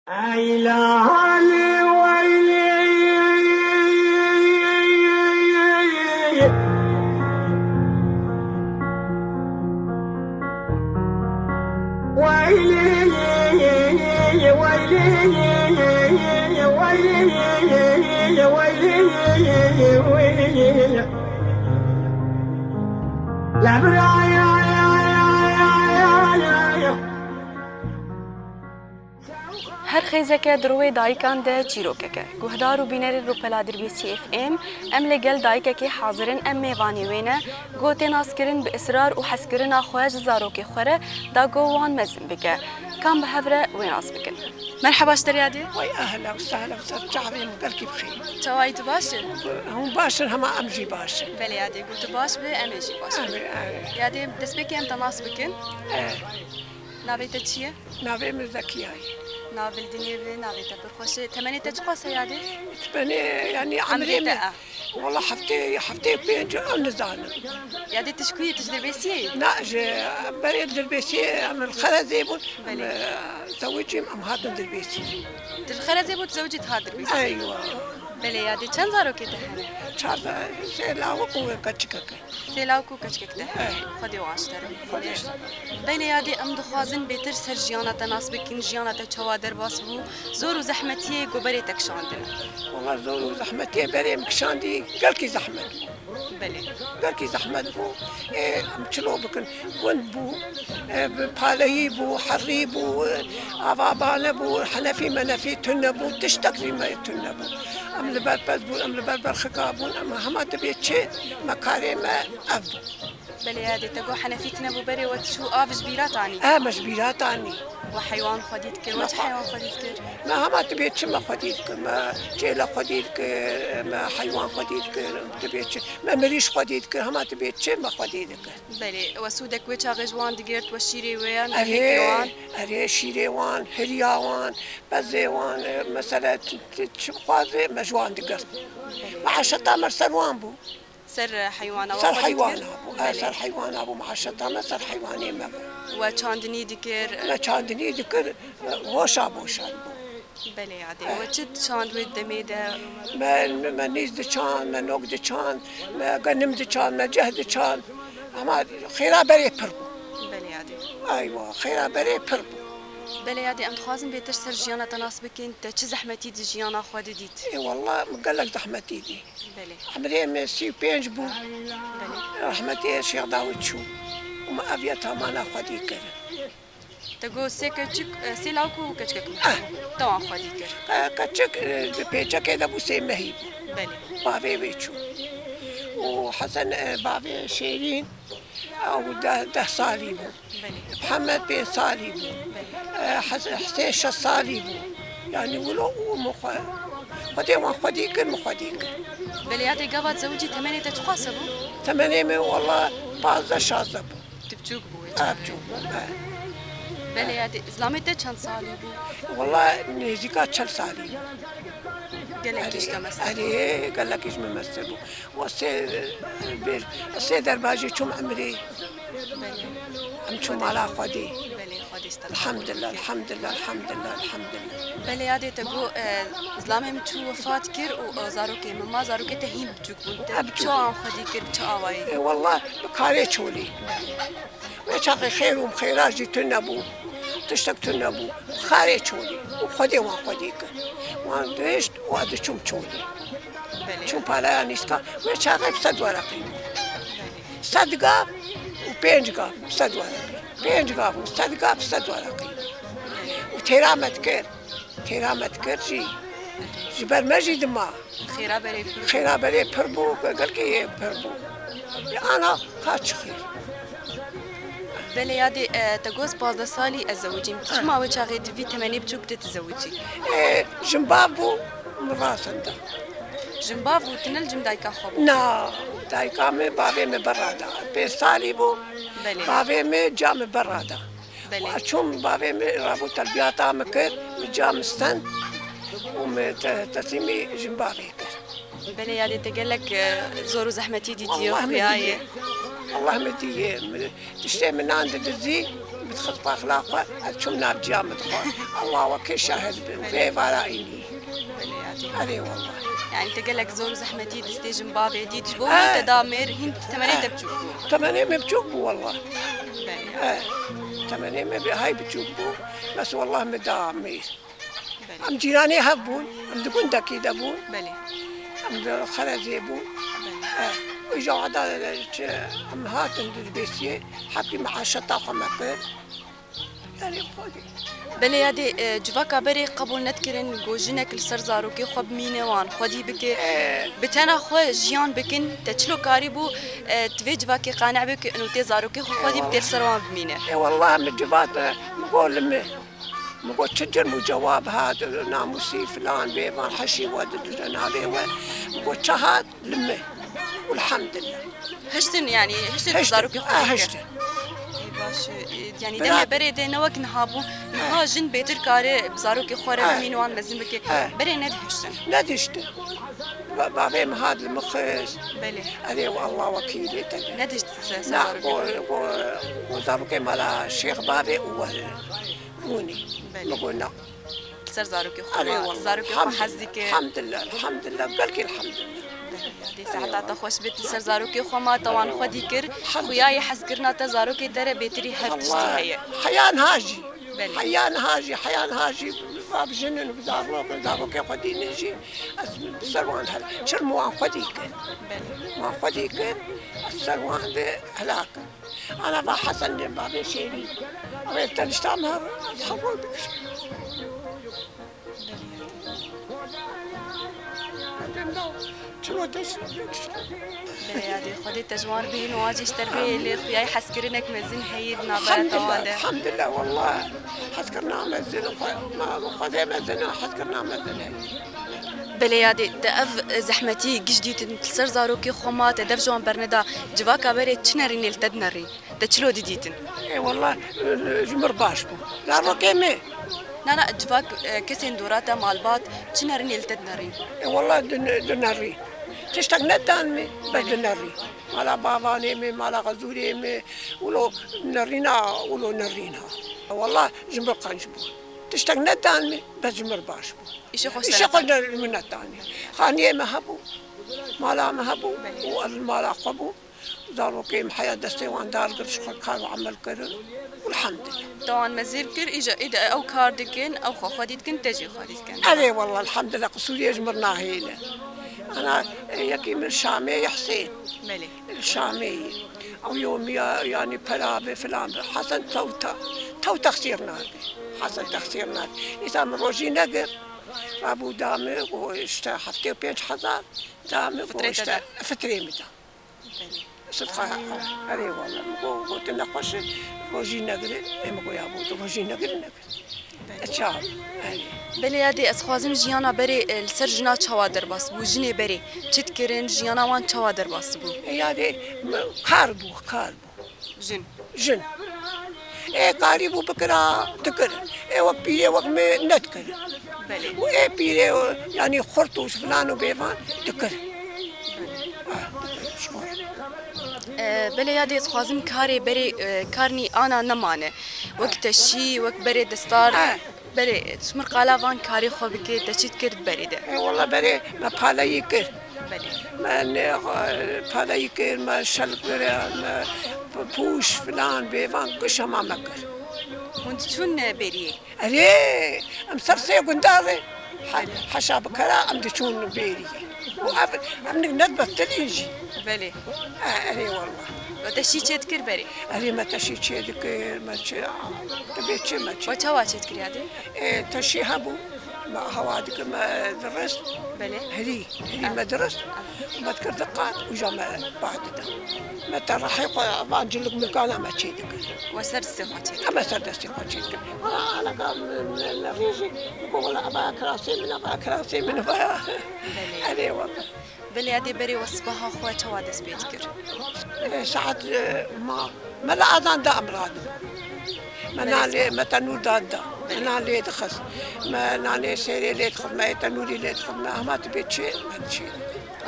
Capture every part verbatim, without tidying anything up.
Eylanê weylê, weylê, weylê, weylê, weylê. Her xêzeke di rûyê dayikan de çîrokek e. Guhdar û bînerên Rûpela Dirbêsiyê F M, em li gel dayikekê hazir in, em mêvanê wê ne, ku tê naskirin bi israr û hezkirina xwe ji zarokê xwe re da ku wan mezin bike. Kam bi hev re wê nas bikin. Merheba ji te re yadê. Way ehla û sehla û ser çavê min gelkî bixêr. Çawa yî, tu baş î? Hûn baş in, hema em jî baş in. Belê yadê, ku tu baş bî, em ê jî baş bin. Erê, erê. Yadê, destpêkê em te nas bikin. Eh. Navê te çi ye? Navê min Zekiya ye. Nav li dinyê bi, navê te pir xweş e. Temenê te çiqas e yadê? Temenê, yanî emrê min. Emrê te e? Wala heftê, heftê pênc, em nizanin. Yadê, tu ji ku yî, tu ji Dirbêsiyê yî? Na, ji berê li Dirbêsiyê em li Xerezê bûn. Belê. Em, e, zewicîm, em hatin Dirbêsiyê. Tu li Xerezê bû, tu zewicî, tu hat Dirbêsiyê? Eywa. Belê yadê, çend zarokê te hene? Çar za-, sê lawik û keçikek e. Sê lawik û keçikek te hene. Eh. Xwedê wan ji te re bihêle. Xwedê ji te re. Belê yadê, em dixwazin bêtir ser jiyana te nas bikin, jiyana te çawa derbas bû, zor û zehmetiyê ku berê te kişandine. Wala zor û zehmetiyê berê min kişandî, gelkî zehmet bû. Belê. Gelkî zehmet bû. Ê, em çilo bikin, gund bû, e, bi paleyî bû, herî bû, e, avabane bû, henefî menefî tune bû, tiştek jî me tune bû. Em li ber pez bûn, em li ber berxika bûn, em hema dibê çi me karê me ev bû. Belê yadê, te got henefî tune bû, berê we çû av ji bîra tanî? E, me ji bîra tanî. We heywan xwedî dikir, we çi heywan xwedî dikir? Me hema dibê çi me xwedî dikir, me çêle xwedî dikir, me heywan xwedî dikir, dibê çi, me mirîş xwedî dikir, hema dibê çi me xwedî dikir. Belê, we sûdek wê çaxê ji wan digirt, we şîrê wê yan, erê, dihêkir wan? Erê, şîrê wan, hiriya wan, bezê wan, e, mesele çi, çi, çi bixwaze, me ji wan digirt. Belê. Meaşeta me ser wan bû. Ser, e, heywana we xwedî dikir? Ser heywana bû. E, belê. Ser heywana bû, meaşeta me ser heywanê me bû. We çandinî dikir? Me çandinî dikir, e, hoşa boşa bû. Belê yadê. Eh. We çi diçand wê demê de? Me, me, me nîz diçand, me nok diçand, me genim diçand, me ceh diçand. Hema xêra berê pir bû. Belê yadê. Eywa, xêra berê pir bû. Belê yadê, em dixwazin bêtir ser jiyana te nas bikin. Te çi zehmetî di jiyana xwe de dît? Ê, walla min gelek zehmetî dî. Belê. Emrê min sî û pênc bû. Belê. Rehmetê Şêx Dawid çû. Û min ev ya tamana xwedî kir. Te got sê keçik, e, sê lawik û keçikek min. Eh. Te wan xwedî kir. E, keçik, e, di pêçekê de bû, sê mehî bû. Belê. Bavê wê çû. Û Hesen, e, bavê Şêrîn, ew deh, deh salî bû. Belê. Mihemed pênc salî bû. Belê. E, Hes-, Hesên şeş salî bû. Yanî wilo û min xwe, Xwedê wan xwedî kir, min xwedî kir. Belê yadê, gava zewicî temenê te çiqas bû? Temenê min walla pazdeh şazdeh bû. Tu biçûk bû wê çaxê. Ha, biçûk bû, ha. Belê yadê, zilamê te çend salî bû? Walla nêzîka çel salî bû. Gelekî ji te mestir bû. Erê, gelekî ji min mestir bû. Wa sê, bêj, sê derbajê çûm emrê. Belê. Em çûn mala Xwedê. Belê, Xwedê ji te razî be. Elhamdulillah, elhamdulillah, elhamdulillah, elhamdulillah. Belê yadê, te got, e, zilamê min çû wefat kir û, e, zarokê min ma, zarokê te hîn biçûk bûn. Te bi çi wan xwedî kir, bi çi awayî? E, wallah, bi karê çolî. Wê çaxê xêr û xêra jî tune bû, tiştek tune bû. Bi karê çolî û Xwedê wan xwedî kir. Wan dihişt û ez diçûm çolî. Belê. Çûm palaya nîska, wê çaxê bi sed wereqî bû. Belê. Sed gav û pênc gav, sed wereqî. Pênc gav û sed gav, sed wereqî. Û têra me dikir. Têra me dikir jî. Ji ber me jî dima. Xêra berê pir bû. Xêra berê pir bû, gelkê yê pir bû. Lê ana ka çi xêr. Belê yadê, e, te got pazdeh salî ez zewicîm. Tu çima wê çaxê di vî temenê biçûk de tu zewicî? E, jinbav bû, min rasenda. Jinbav bû, tu ne li cem dayika xwe bû? Na, dayika min bavê min berra da. Pênc salî bû, belê, bavê min ca min berra da. Belê. Ez çûm bavê min rabû telbiyata min kir, min ca min stend û min te-, teslîmî jinbavê kir. Belê yadê, te gelek, e, zor û zehmetî dîtiye, Allah min xuya ye. Diye. Allah min diye. Min, tiştê min nan didizî, Min dixist paxila xwe, ez çûm nav ciya min dixwar. Allah wekî şahid bin, vê vara înî. Belê ya dê. Erê wallah. Yani te gelek zor û zehmetî distê jin bavê dît, ji bo wî te da mêr, hîn temenê te biçûk bû. Temenê min biçûk bû wallah. Belê ya. Eh, temenê min bi-, hay biçûk bû. Bes wallah min da mêr. Em cîranê hev bûn, em di gundekî de bûn. Belê. Em di Xerezê bûn. Belê. Eh, îja wada çi, em hatin di Dibêsiyê, hepkî meaşeta xwe me kir. Erê xwedî. Belê ya dê, e, civaka berê qebûl nedikirin, ku jinek li ser zarokê xwe bimîne, wan xwedî bike. E. Bi tena xwe jiyan bikin, te çilo karîbû, e, tu vê civakê qane be ku ino tê zarokê xwe xwedî bike li ser wan bimîne. E, wallah min civat, e, min got li min. Min got, çi cirm û cewab hat, namûsî filan bê, van heşî we didire navê we. Min got, çi hat? Li min. Elhamdillah. Hiştin, yanî hiştin bi zarokê xwe. Ah, hiştin. Ê, baş e, yanî demê berê de ne wek niha bû. Niha jin bêtir kare bi zarokê xwe re bimîne, wan mezin bike. Berê nedihiştin. Nedihiştin. Ba-, bavê min hat li min xist. Belê. Erê, Allah wekîlê te be. Nedihiştin ser zarokê xwe. Go, go, go zarokê mala şêx bavê û were. Rûnî. Belê. Min got, na. Li ser zarokê xwe ma, zarokê xwe hez dike. Elhamdillah, elhamdillah, gelkî elhamdillah. Dê saeta te xweş bêt li ser zarokê xwe ma, te wan xwedî kir. Xuyayê hezkirina te zarokê te re bêtirî her tiştî heye. Heya niha jî. Belê. Heya niha jî, heya niha jî va bi jinin û bi zarokê, zarokê xwedî ne jî. Ez bi ser wan her çirm wan xwedî kir. Belê. Wan xwedî kir, ez ser wan de helak im. Ana va Hesen dê bavê şêrî. Ew ê tenişta me, ez hevol bikişim. Çilo te şî bikişim. Belê ya dê, Xwedê te ji wan bihîn û wan jî ji te re bê, lê xuyayê hezkirinek mezin heye di navbera te wan de. Elhamdillah, elhamdillah, wallah. Hezkirina mezin, xwe-, ma-, Xwedê mezin, hezkirina mezin heye. Belê ya dê, te ev zehmetî giş dîtin, li ser zarokê xwe ma, te dev ji wan berneda, civaka berê çi nerînê li te dinerîn? Te çilo didîtin? Ê wallah, ji mir baş bû. Zarokê me. Na, na, civak, e, kesên dora te, malbat, çi nerînê li te dinerîn? Ê wallah, din-, dinerî. Tiştek nedan me, bes dinerî. Mala bavanê me, mala xezûrê me, wilo nerîna, wilo nerîna. Wallah, ji mir qenc bû. Tiştek nedan me, bes ji mir baş bû. Îşê xwe Îşê xwe ser. Îşê xwe min nedanê. Xaniyê me hebû, mala me hebû û ez li mala xwe bû. Zarokê min heya destê wan dar kir, ji xwe kar û emel kirin. Elhamdillah. Te wan mezin kir, îja îde ew kar dikin, ew xwe xwedî dikin, te jî xwedî dikin. Erê wallah, elhamdillah, qisûriyê ji mir nahêle. Ana, e, yekî min Şamê ye Husên. Belê. Şamê ye. Ew yomiya, yanî pera be, filan be. Hesen tew te-, tew texsîr nake. Hesen texsîr nake. Îsa min rojî negir. Rabû da min, got, işte, heftê û pênc hezar da min, got, işte, fitrê min da. Belê. Sidqa, erê wele, min got, got, tu nexweş î, rojî negirî, ê min got, ya bo, tu rojî negirî, negirî. E, çawa? Erê. Belê ya dê, ez xwazim jiyana berê, e, li ser jina çawa derbas bû, jinê berê çi dikirin, jiyana wan çawa derbas bû? E, ya dê, m-, kar bû, kar bû. Jin. Jin. Ê karîbû bikira, dikir. Ê wek pîrê wek me nedikir. Belê. Û ê pîrê, yanî xurt û filan û bêvan dikir. Ah, dikir, ji xwe. E, belê ya dê dixwazim karê berê, e, karnî ana nemane. Wek teşî, wek berê destar. Eh. Belê, tu ji mir qala van karê xwe bike, te çi dikir di berê de? E, wela berê me paleyî kir. Belê. Me ne, e, paleyî kir, me şel kir, me p-, pûş filan bêvan giş hema me kir. Hûn diçûn, e, bêriyê? Erê, em ser sê gundar re he-, heşa bi kera em diçûn bêriyê. Û ev, em nik nedbestelîn jî. Belê. E, erê wela. We te şî çê dikir berê? Erê me te şî çê dikir, me çi, dibê çi me çi. We çawa çê dikir ya dê? E, te şî hebû, me hewa dikir, me dirist. Belê. Herî, herî me dirist. Me dikir diqat, uca me bah dida. Me te rehê xwe van cilik milkana me çê dikir. We ser destê xwe çê dikir? Em me ser destê xwe çê dikir. Wela alaka me, me, me rêjî, me got wela eva kirasê min, eva kirasê min, eva. Belê. Erê wela. Belê ya dê berê we sibeha xwe çawa dest pê dikir? E, saet, e, ma, me li azan da em radibû. Me nan lê, me tenûr da da. Me nan lê dixist. Me nanê sêrê lê dixist, me yê tenûrî lê dixist, me hema tu bê çê, me çê.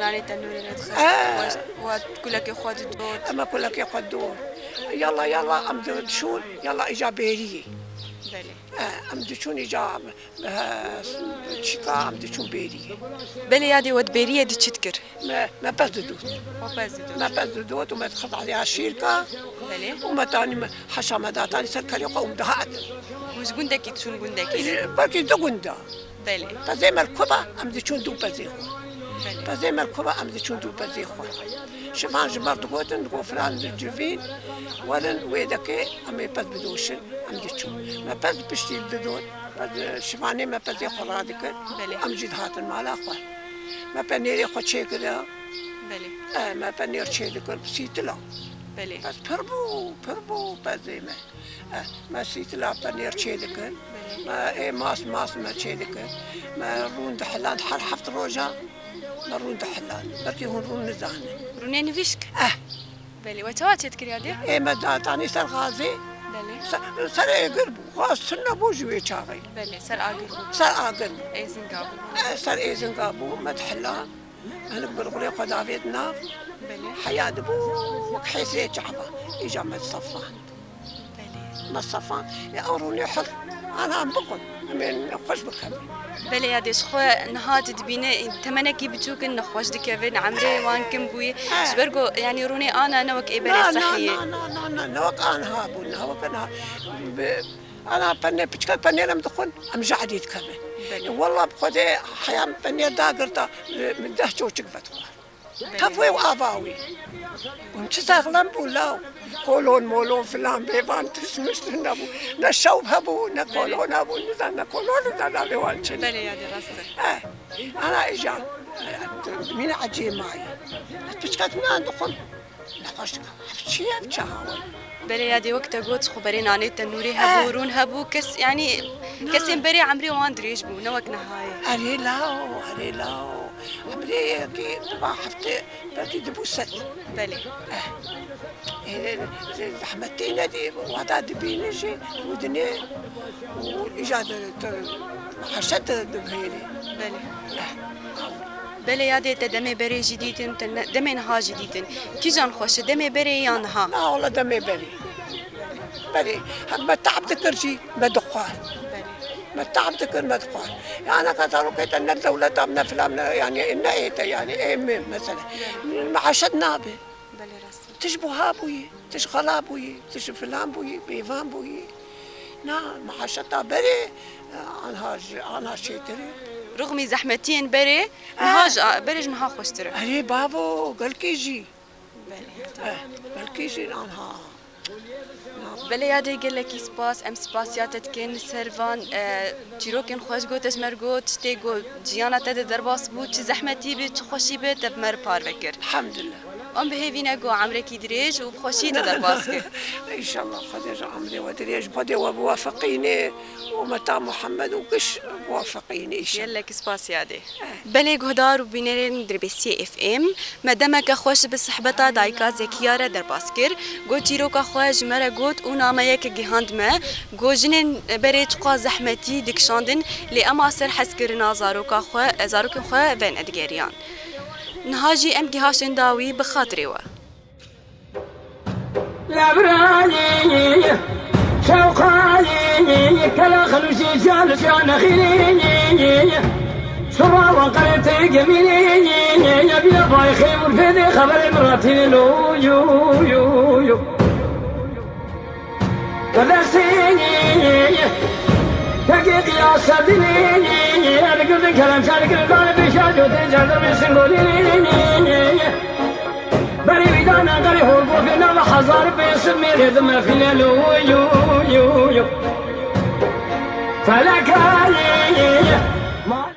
Nanê tenûrê re dixist, Ee. xweşt, we kulekê xwe didot. Ema kulekê xwe didot. Yalla, yalla, em diçûn, yalla, îca bêriyê. Belê. Ee, em diçûn îca, e, çika, em diçûn bêriyê. Belê, yadê we di bêriyê de çi dikir? Me, me pez didot. We pez didot. Me pez didot û me dixist alîya şîrka. Belê. Û me tanî me heşa me datanî ser kerê xwe û em dihatin. Hûn ji gundekî diçûn gundekî? Ji, belkî du gunda. Belê. Pezê me li ku ba, em diçûn dû pezê xwe. Belê. Pezê me li ku ba, em diçûn dû pezê xwe. Şivan ji me re digotin, digot filan civîn, werin wê dekê em ê pez bidoşin, em diçûn. Me pez piştî didot, pez, şivanê me pezê xwe radikir, Belê. em jî dihatin mala xwe. Me penêrê xwe çêkira. Belê. E, me penêr çêdikir, bi sîtila. Belê. Pez pir bû, pir bû pezê me. Eh, me sîtila penêr çêdikin. Me ê mas, mas me çêdikin. Me rûn dihilan her heft roja. Me rûn dihilan. Belkî hûn rûn nizanin. Rûnê nivîşk? Eh. Belê, we çawa çêdikir yadê? Ê me datanî ser xazê. Belê. Ser, ser êgir bû. Xaz tune bû ji wê çaxê. Belê, ser agir bû. Ser agir bû. Êzinga bû. Eh, ser êzinga bû. Me dihilan. Hinek gurgurê xwe davêt nav. Belê. Heya dibû wek hêsê çava. Îca me sefand. Belê. Me sefand. Ya ew rûnê hir. Ana em bixwin. Em ê xweş bikevin. Belê, yadê ji xwe niha tu dibîne temenekî biçûk in, nexweş dikevin, emrê wan kim bûye. Eh. Ji ber ku, yanî rûnê ana ne wek ê berê Na, na, sehiyê. na, na, na, na, ne wek aniha bû, ne wek aniha. Bi, ana pene, piçka penêr em dixwin, em ji edî dikevin. Belê. Wela bi Xwedê heya min penêr dagirta, min deh çoçik vedixwar. Belê. Tev wê û ava wê. Hûn çi sexlem bû law. Kolon molon filan bêvan tişt mişt nebû. Ne şewb hebû, ne kolon hebû, nizan ne kolon, nizan navê wan çi ne. Belê, yadê rast e. Eh, ana îja, eh, mîna ecê mayî. Ez piçka min an dixwim. Nexweş dike. Ev çi ye, ev çaxa we? Belê, yadê wek te got, xwe berê nanê tenûrê hebû, Eh. rûn hebû, kes, yanî, Na. kesên berê emrê wan dirêj bû, ne wek niha ye. Erê law, erê law. Emrê yekê diba heftê, belkî dibû sed. Belê. Eh. Ê, zehmetî nedî, wada dibîne jî, û dinê, û îja di, di, meşe di, dibihêrî. Belê. Eh. Belê, yadê te demê berê jî dîtin, te ne, demê niha jî dîtin. Kîjan xweş e, demê berê ya niha? Na, wala demê berê. Berê, hek me te'b dikir jî, me dixwar. Belê. Me te'b dikir, me dixwar. Ya ne ka zarokê te ne dewleta, ne filan, ne, yanî, ne ê te, yanî, ê min, mesela. Me'aşet nabe. Belê, rast e. Tij buha bûyî, tij xela bûyî, tij filan bûyî, bêvan bûyî. Na, me'aşeta berê, e, anha ji, anha çêtir e. Ruxmî zehmetiyên berê, Eh. niha ji a-, berê ji niha xweştir e. Erê bavo, gelkê jî. Belê. Eh, gelkê jî anha. Belê, yadê gelekî spas, em spasiya te dikin li ser van, e, çîrokên xweş got, te ji me re got, tiştê ku jiyana te de derbas bû, çi zehmetî bi, çi xweşî bi, te bi me re parve kir. Elhamdulillah. Em bi hêvî ne ku emrekî dirêj û bi xweşî te derbas kir. Înşallah, Xwedê ji emrê we dirêj, Xwedê we biwefeqîne, ûmeta Muhammed û giş biwefeqîne înşallah. Gelek spas yadê. Belê guhdar û bînerên Dirbêsiyê F M, me demeke xweş bi sehbeta dayika Zekiya re derbas kir. Got çîroka xwe ji me re got û nameyeke gihand me. Got jinên berê çiqas zehmetî dikişandin, lê ema ser hezkirina zaroka xwe, zarokên xwe venedigerîyan. Niha jî em gihaştin dawî bi xatirê we. Lebrayî, şewqayî, kela xelûşî, şal şanexînî, sura we qertê gemînî, bîle bay xêmûr fêdê xeberê min ratînî lo, yo, yo, yo. Berdestî, tekê qiyas serdînî, ergildin kerem şergildane pêşa cotê cerdemê singolînî. Berî wî dane qerî hol gofê nava hezar pênc sed mêrê di mefîne lo yo yo yo. Felekayê